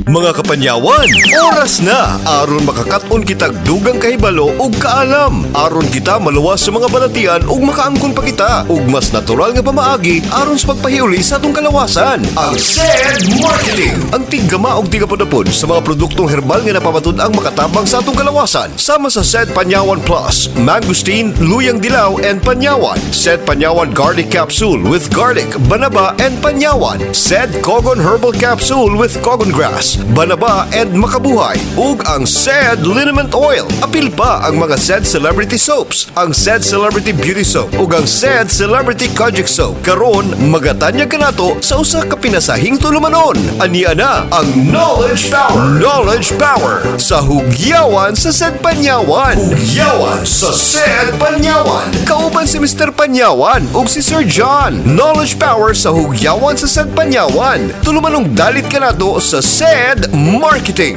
Mga kapanyawan, oras na aron makakaton kitag dugang kahibalo ug kaalam. Aron kita maluwas sa mga balatian ug makaangkon pa kita ug mas natural nga pamaagi aron sa pagpahiuli sa atong kalawasan. Ang SED Marketing, ang tiggama og tigapudapod sa mga produktong herbal nga napamatud-ang makatabang sa atong kalawasan. Sama sa SED Panyawan Plus, Mangosteen, Luyang Dilaw and Panyawan. SED Panyawan Garlic Capsule with garlic, banaba and panyawan. SED Kogon Herbal Capsule with kogon grass, banaba and makabuhay. Ug ang SED Liniment Oil. Apil pa ang mga SED Celebrity Soaps, ang SED Celebrity Beauty Soap ug ang SED Celebrity Kojic Soap. Karon magatanyag kanato sa usa ka pinasahing tulumanon. Ania na ang Knowledge Power. Knowledge Power sa Hugyawan sa SED Panyawan. Hugyawan sa SED Panyawan. Kauban si Mr. Panyawan ug si Sir John. Knowledge Power sa Hugyawan sa SED Panyawan. Tulumanong dalit kanato sa SED Marketing.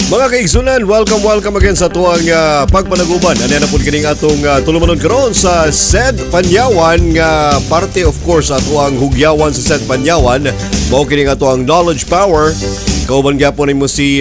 Mga kaigsunan, welcome, welcome again sa atuang pagpanaguban. Ano na po kining atong tulumanon karon sa SED Panyawan nga parte, of course, sa atuang Hugyawan sa SED Panyawan. Mao kining atuang Knowledge Power. Kauban gyapon nimo si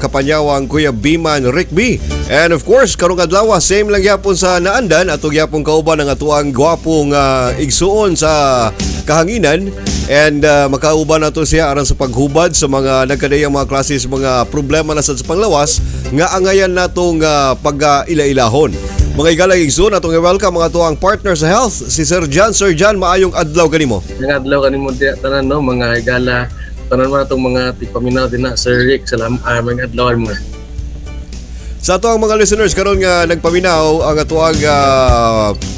Kapanyawang Kuya Biman Rick B. And of course, karong adlaw same lang gyapon sa naandan, ato gyapon kauban ang atuang gwapong igsuon sa kahanginan and makauban nato siya aron sa paghubad sa mga nagkadayang mga klase sa mga problema na sa panglawas nga angayan natong pag-ila-ilahon. Mga igalang igsoon, atong i-welcome mga atuang partner sa health, si Sir John. Sir John, maayong adlaw kanimo. Ang adlaw kanimo diya tanan, no, mga higala, tanan man atong mga tigpaminaw din na, Sir Rick. Salam, mga adlaw mo. Sa ato ang mga listeners karon nga nagpaminaw, ang atoang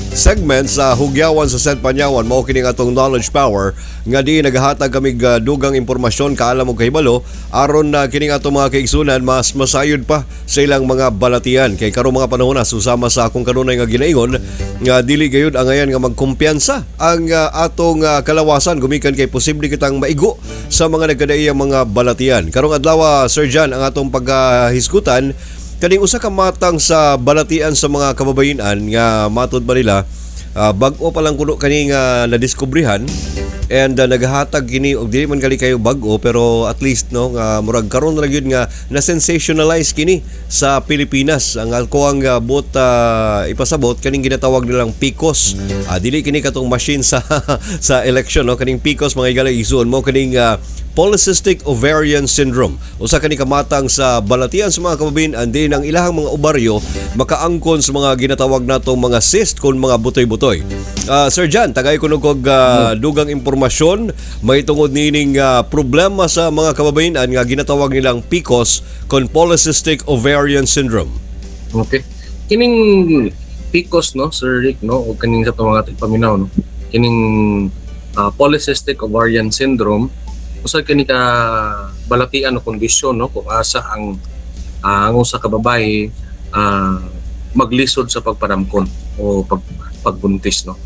segment sa Hugyawan sa SED Panyawan mao kini nga atong Knowledge Power nga di naghahatag kami dugang impormasyon, kaalam ug kahibalo aron na kini nga atong mga kaigsunan mas masayod pa sa ilang mga balatian, kay karong mga panahon na, susama sa akong kanunay nga ginaingon nga dili gayud angayan nga magkumpiyansa ang atong kalawasan gumikan kay posible kitang maigo sa mga nagkadaiyang mga balatian. Karong adlaw, Sir John, ang atong paghisgutan kaning usa ka matang sa balatian sa mga kababayen-an nga matud ba nila bag-o pa lang kuno kani nga nadiskubrehan and naghahatag kini og dili man gali kayo bag-o, pero at least, no, nga murag karon ra gyud nga na sensationalize kini sa Pilipinas. Ang ako ang buot ipasabot kaning ginatawag nilang PCOS. Dili kini katong machine sa sa election, no. Kaning PCOS, mga higala igsuon, mo kaning polycystic ovarian syndrome. Usa kani kamatang sa balatian sa mga kababayen andi ang ilahang mga obaryo makaangkon sa mga ginatawag natong mga cyst kon mga butoy-butoy. Sir John, tagay kuno kog dugang impormasyon may tungod niining problema sa mga kababayen nga ginatawag nilang PCOS kon polycystic ovarian syndrome. Okay. Kining PCOS, no, Sir Rick, no, o kining sa atong mga tigpaminaw, no. Kining polycystic ovarian syndrome, usa kini ka balatian o kondisyon, no, kung asa ang usa ka babae maglisod sa pagpanamkon o pagbuntis, no.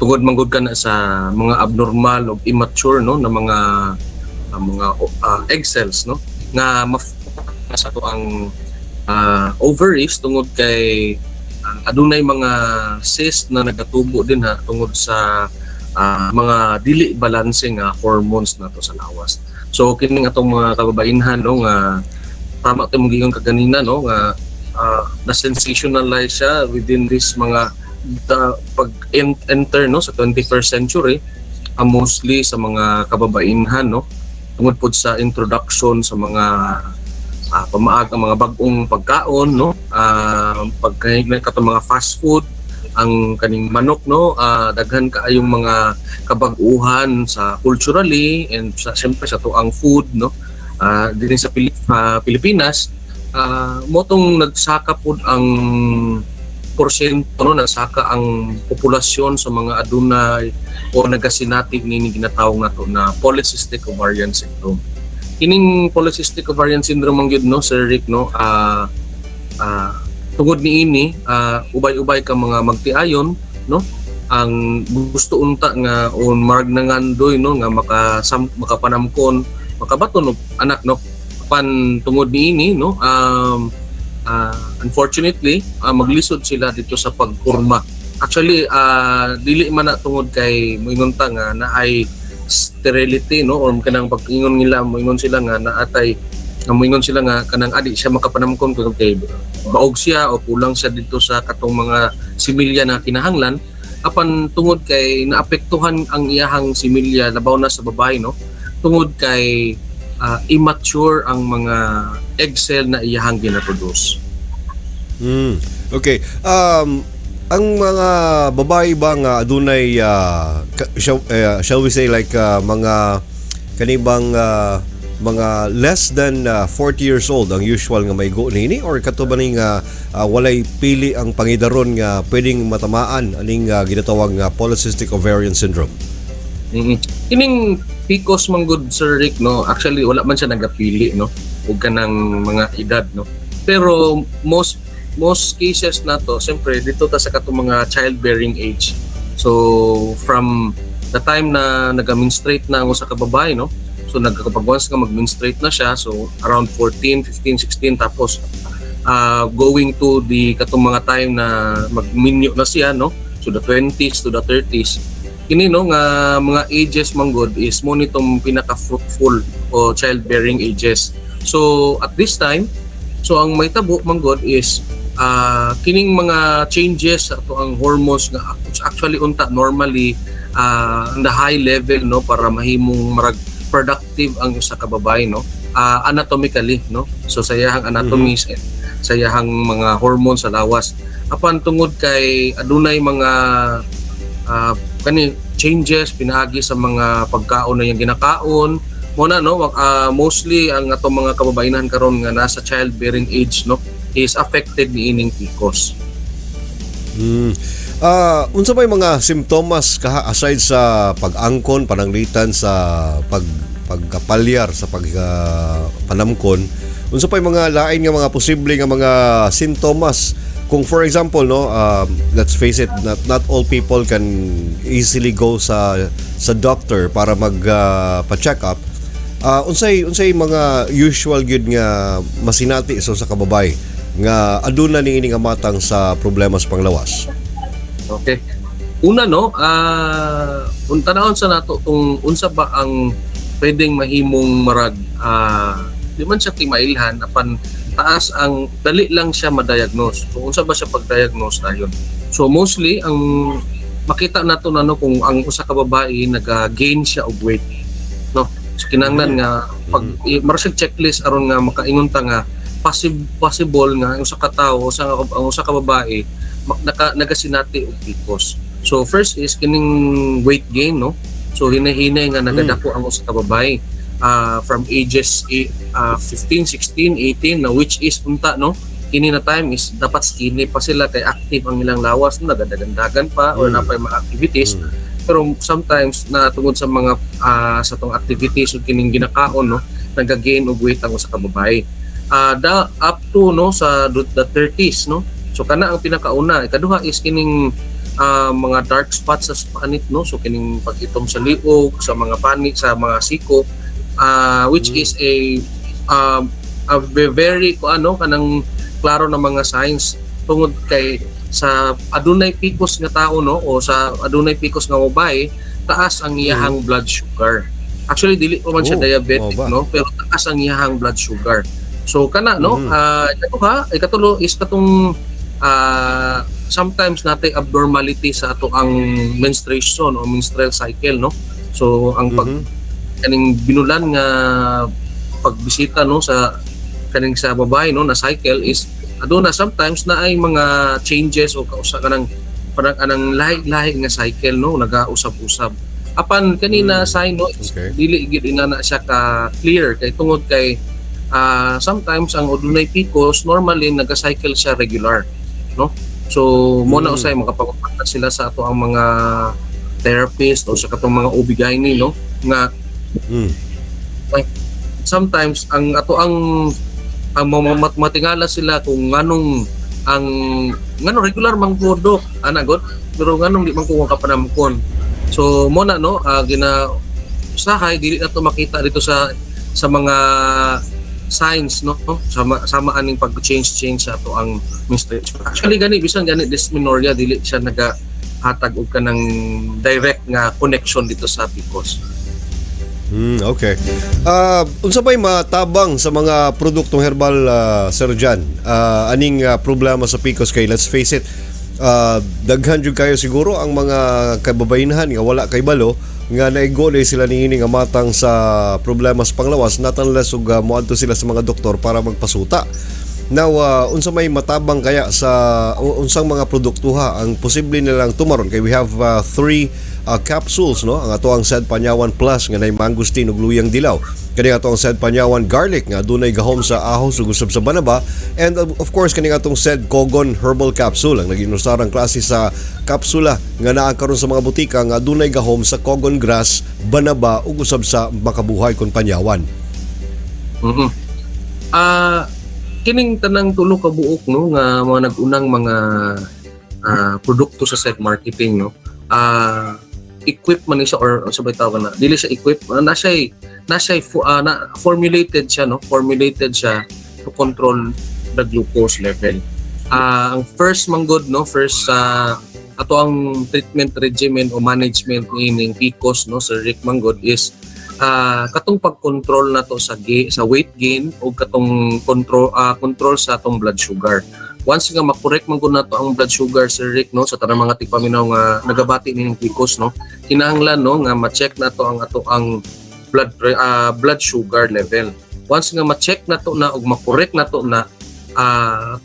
Tungod manggod kana sa mga abnormal o immature, no, na mga egg cells, no, nga ma sa ato ang ovaries tungod kay adunay mga cyst na nagatubo din ha tungod sa mga dili balancing hormones nato sa lawas. So kining atong mga kababainhan, no, nga tama to mong giingon kaganina, no, nga na sensationalize siya within this mga pag enter, no, sa 21st century, mostly sa mga kababainhan, no, tungod pod sa introduction sa mga pamaag ang mga bag-ong pagkaon, no, pagkain katong mga fast food, ang kaning manok, no, daghan kaayong mga kabag-uhan sa culturally and sa siyempre sa tuang food, no, dinhi sa Pilipinas. Mo tong nagsaka pod ang porsyento, no, nasaka ang populasyon sa mga adunay o nagasinati nini ginatawag nato na polycystic ovarian syndrome. Kining polycystic ovarian syndrome ang gyud, no, Sir Rick, no, tungod niini, ubay-ubay ka mga magtiayon, no, ang gusto unta nga on marag nangandoy, no, nga makapanamkon, makabaton og anak, no. Pan tungod niini, no, unfortunately, maglisod sila dito sa pagkurma. Actually, dili man na tungod kay moingon ta nga naay sterility, no, or kanang pag-ingon nila, moingon sila nga naatay nga moingon sila nga kanang adi siya makapanamkon kung kay baog siya o kulang siya dito sa katong mga similya na kinahanglan. Apan tungod kay naapektuhan ang iyahang similya, labaw na sa babae, no, tungod kay immature ang mga egg cell na iyahang ginaproduce. Okay. Ang mga babae ba nga adunay shall we say like mga kanibang mga less than 40 years old ang usual nga maigo nini, or kato ba ning walay pili ang pangidaron nga pwedeng matamaan aning ginatawag nga polycystic ovarian syndrome? Kining PCOS man gud, Sir Rick, no, actually wala man siya nagapili, no, ug kanang mga edad, no. Pero most most cases na to, siyempre dito ta sa katong mga childbearing age. So from the time na naga-menstruate na ang usa ka babae, no. So nagkapag once nga mag-menstruate na siya, so around 14, 15, 16, tapos going to the katong mga time na magminyo na siya, no. So the 20s to the 30s kini, no, nga mga ages manggod is mo nitong pinaka fruitful o childbearing ages. So at this time, so ang may tabo manggod is kining mga changes sa ato ang hormones nga actually unta normally on the high level, no, para mahimong marag productive ang usa ka babae, no, anatomically, no, so sa iyahang anatomies and sa iyahang mga hormones sa lawas. Apan tungod kay adunay mga kani changes pinaagi sa mga pagkaon na iyang ginakaon mo na, no, mostly ang atong mga kababayenan karon nga nasa childbearing age, no, is affected ni ining PCOS. Unsa may mga simptomas kaha aside sa pag-angkon, pananglitan sa pagkapalyar sa pag panamkon? Unsa pay mga lain nga mga posible nga mga simptomas? Kung for example, no, let's face it, not all people can easily go sa doctor para mag pa-check up. Unsay mga usual gyud nga masinati sa usa ka babae nga aduna ni ini nga matang sa problema sa panglawas? Okay. Una, no, untanahon sa nato kung unsa ba ang pwedeng mahimong marag di man siya timailhan, apan taas ang dali lang siya ma-diagnose. Kung unsa ba siya pag-diagnose dayon. So mostly ang makita nato na, no, kung ang usa ka babae naga-gain siya og weight, no. So kinahanglan nga pag mara siya checklist aron nga makaingon ta nga possible nga ang usa ka tawo, ang usa ka babae nagasinati og PCOS. So first is kining weight gain, no. So hinay-hinay nga nagadako ang usa ka babae from ages 15, 16, 18 na, which is unta, no, kini na time is dapat skinny pa sila kay active ang ilang lawas, no, nagadagandagan pa or napay mga activities. Pero sometimes na tungod sa mga sa tong activities ug kining ginakaon, no, nagagain og weight ang usa ka babae da up to, no, sa the 30s, no. So kana ang pinakauna. Ikaduha is kining mga dark spots sa panit, no, so kining pag-itom sa liog, sa mga panit, sa mga siko, which is a very ko ano kanang klaro na mga signs tungod kay sa adunay PCOS nga tao, no, o sa adunay PCOS nga babae, taas ang iyahang blood sugar. Actually dili pa man siya Oh, diabetic, mao ba? no, pero taas ang iyahang blood sugar. So kana, no, ikaduha, ikatulo is katong sometimes natay abnormality sa ato ang menstruation o menstrual cycle, no. So ang pag kaning binulan nga pagbisita, no, sa kaning sa babae, no, na cycle is aduna sometimes na ay mga changes o kausa kanang parang anang lahi-lahi nga cycle, no, nagausab-usab. Apan kanina sign, no, is dili gid ina na siya ka clear kay tungod kay sometimes ang adunay PCOS normally naga-cycle siya regular, no. So mo na usay makapagpakita sila sa ato ang mga therapist o sa katong mga OB-GYN, no, nga sometimes ang ato ang matingala sila kung nganong ang nganong regular man ko, dok, ana god, pero nganong di man ko kapanamkon. So mo na, no, gina usahay dili na to makita dito sa mga signs, no, sama sama aning pag change change sa ato ang menstruation. Actually gani bisan gani dysmenorrhea dili siya naga hatag og kanang direct nga connection dito sa PCOS. Okay. Unsa bay matabang sa mga produktong herbal, Sir John? Aning problema sa PCOS kay, let's face it, daghan jud kayo siguro ang mga kababayenhan nga wala kay balo nga naigo na sila niini nga matang sa problema sa panglawas, not unless ug moadto sila sa mga doktor para magpasuta. Now, unsa may matabang kaya sa unsang mga produktuha ang posible nilang tumaron kay we have three capsules, no? Ang ato ang Sed Panyawan Plus nga nay mangosteen ug luyang dilaw. Kani ato ang Sed Panyawan Garlic nga adunay gahom sa ahos ug usab sa banaba, and of course kani atong Sed Kogon Herbal Capsule, ang naging usarang klase sa kapsula nga naa karon sa mga butika nga adunay gahom sa cogon grass, banaba ug usab sa makabuhay kon panyawan. Kining tanang tulo ka buok, no, nga mga nag-unang mga produkto sa Sed Marketing, no, equip man ni siya or sa bay tawag na dili siya equip, na formulated siya, no, formulated siya to control the glucose level. Ang first manggod, no, first sa ato ang treatment regimen o management niining PCOS, no, Sir Rick, manggod is katong pag-control nato sa weight gain o katong control sa atong blood sugar. Once nga makorek man gud nato ang blood sugar, Sir Rick, no, sa tanang mga tigpaminaw nga nagabati nining PCOS, no, kinahanglan, no, nga ma-check nato ang ato ang blood sugar level. Once nga ma-check nato na ug makorek nato na,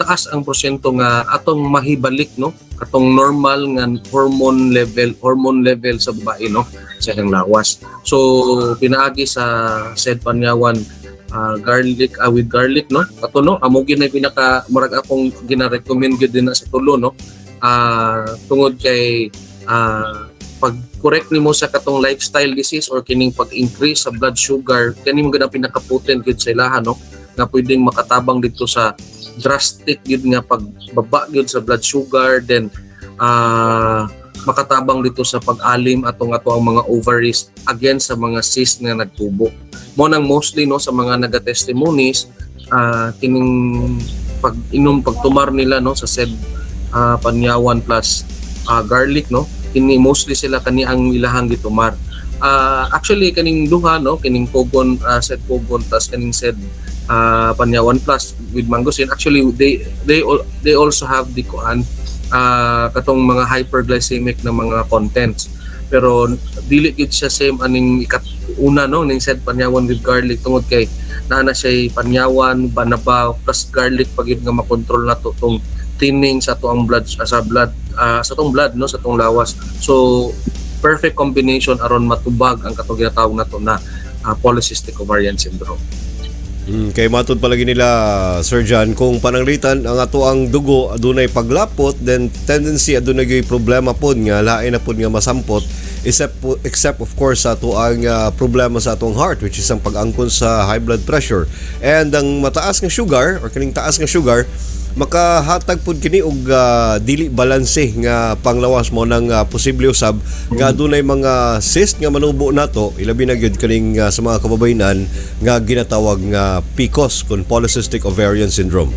taas ang porsyento nga atong mahibalik, no, katong normal nga hormone level sa babae, no, sa iyang lawas. So pinaagi sa Sed Panyawan garlic with garlic, no, kato, no, amo gyud na pinaka murag akong gina-recommend gyud din na sa tulo, no, tungod kay pag correct nimo sa katong lifestyle disease or kining pag-increase sa blood sugar, kani mo gud ang pinaka-potent gyud sa ilaha, no, nga pwedeng makatabang dito sa drastic gyud nga pagbaba gyud sa blood sugar, then makatabang dito sa pag-alim atong ato ang mga ovaries against sa mga cyst nga nagtubo. Mo nang mostly, no, sa mga naga-testimonies, kining pag-inom, pagtumar nila, no, sa Sed Panyawan Plus garlic, no, kini mostly sila kani ang ilahang gitumar. Actually kaning duha, no, kining Kogon, Sed Kogon tas kaning Sed Panyawan Plus with mangosteen, actually they also have the kuan, katong mga hyperglycemic na mga contents, pero dili gid siya same aning ikat una, no, ning Sed Panyawan with garlic, tungod kay naa na siya panyawan, banaba plus garlic pag yun nga makontrol na to tong thinning sa ato ang blood sa blood sa atong blood, no, sa atong lawas. So perfect combination aron matubag ang katong ginatawag nato na polycystic ovarian syndrome. Kay matud palagi nila, Sir John, kung pananglitan ang ato ang dugo adunay paglapot, then tendency adunay gyud problema pod nga lain na pod nga masampot, except of course sa ato ang problema sa atong heart, which is ang pag-angkon sa high blood pressure. And ang mataas nga sugar or kaning taas nga sugar makahatag pud kini og dili balanse nga panglawas mo nang posible usab nga adunay mga cyst nga manubo nato, ilabi na gyud kaning sa mga kababayenan nga ginatawag nga PCOS kun polycystic ovarian syndrome.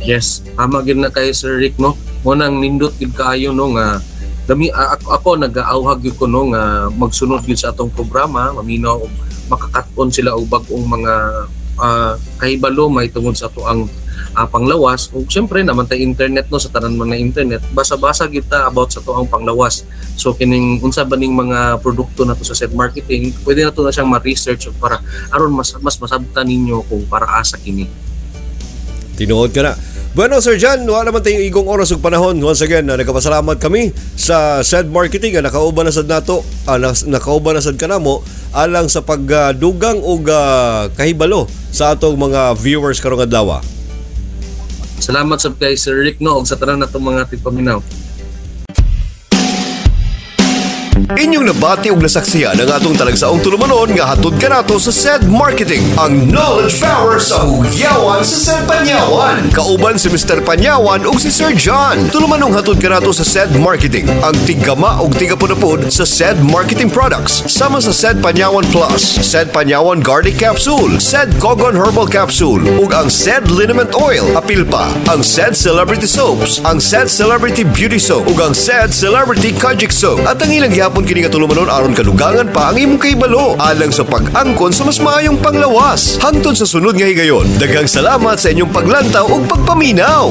Yes, tama gyud na kay Sir Rick, no. Mo nang nindot gyud kaayo, no, nga dami ako nagaauhag gyud ko, no, nga magsunod gyud sa atong programa, maminaw og makakat-on sila og bag-ong mga kahibalo may tungod sa ato ang panglawas. Ug siyempre naman tay internet, no, sa tanan mga internet, basa-basa kita about sa ato ang panglawas. So kining unsa ba ning mga produkto nato sa Sed Marketing, pwede nato na siyang ma-research ug para aron mas masabtan ninyo kung para asa kini. Tinuod ka na. Bueno, Sir John, wala naman tayong igong oras ug panahon. Once again, nagpasalamat kami sa Sed Marketing nga nakauban na sad nato, nakauban na sad kanamo alang sa pagdugang og kahibalo sa atong mga viewers karong adlaw. Salamat sa kay Sir Rick, no, ug sa tanan natong mga tigpaminaw. Inyong nabati og nasaksihan ang atong talagsaong tulumanon nga hatod kanato sa Sed Marketing, ang knowledge power sa hugyawan sa Sed Panyawan. Kauban si Mr. Panyawan ug si Sir John. Tulumanong hatod kanato sa Sed Marketing, ang tiggama ug tigapunapod sa Sed Marketing products. Sama sa Sed Panyawan Plus, Sed Panyawan Garlic Capsule, Sed Kogon Herbal Capsule, ug ang Sed Liniment Oil. Apil pa ang Sed Celebrity Soaps, ang Sed Celebrity Beauty Soap, ug ang Sed Celebrity Kojic Soap. At ang ilang gihapon gihapon kini nga tulumanon aron kadugangan pa ang imong kahibalo alang sa pag-angkon sa mas maayong panglawas. Hangtod sa sunod nga higayon. Daghang salamat sa inyong paglantaw ug pagpaminaw.